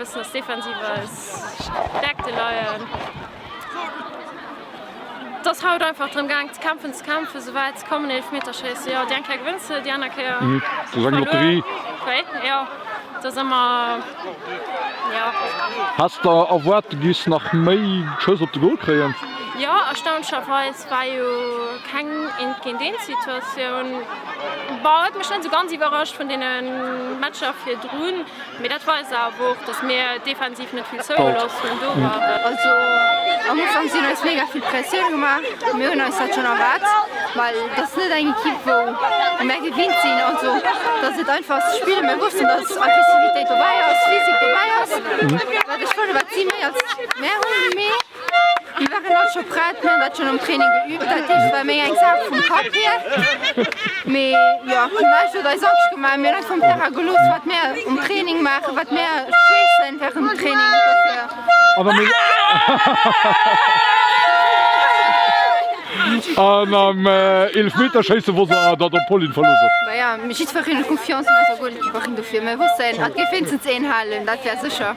wëssen, dass defensiv eis Stäerkte leien. Et ass haut einfach drëm gaang ze kämpfen, ze kämpfen, sou wäit ze kommen. Eelefmeterschéisse, jo, déi eng Kéier gewënns de, déi aner Kéier verluer. Jo, et ass ëmmer, jo. Häss de erwaart, du giffs nach méi Schëss op de Gol kréien? Jo, erstaunlecherweis war jo keng Eent-géint-eent-Situatioun. Bon, huet mech net esou ganz iwwerrascht vun deene Matcher virdrun. Mee dat weist awer och, dass mir defensiv net vill zougelooss hunn. Do war et. Also am Ufank si hunn eis mega vill Pressioun gemaach. Mir hunn eis dat schonn erwaart, well dat ass net eng Ekipp wou mär gewinnt sinn. Also dat ass net einfach ze spillen. Mir wossten, dass Aggressivitéit dobäi ass, Physik dobäi ass. Wat ech fannen, wat si méi als mär hunn, mee Mir waren all scho prett, mir hunn dat schonn am Training geübt, dat heescht et war méi eng Saach vum Kapp hier. Mee jo, näischt huet eis Angscht gemaach, mir hunn eis vum Terrain gelooss, wat mir um Training maachen, wat mir schweessen wärend dem Training, dofir. An am Eelefmeterschéisse wosst der, datt op d'Pauline verlooss ass? Maja, jiddwereen huet Confiance an eiser Goalkeeperin, dofir mir wossten, hatt géif wéinstens een halen, dat war sécher.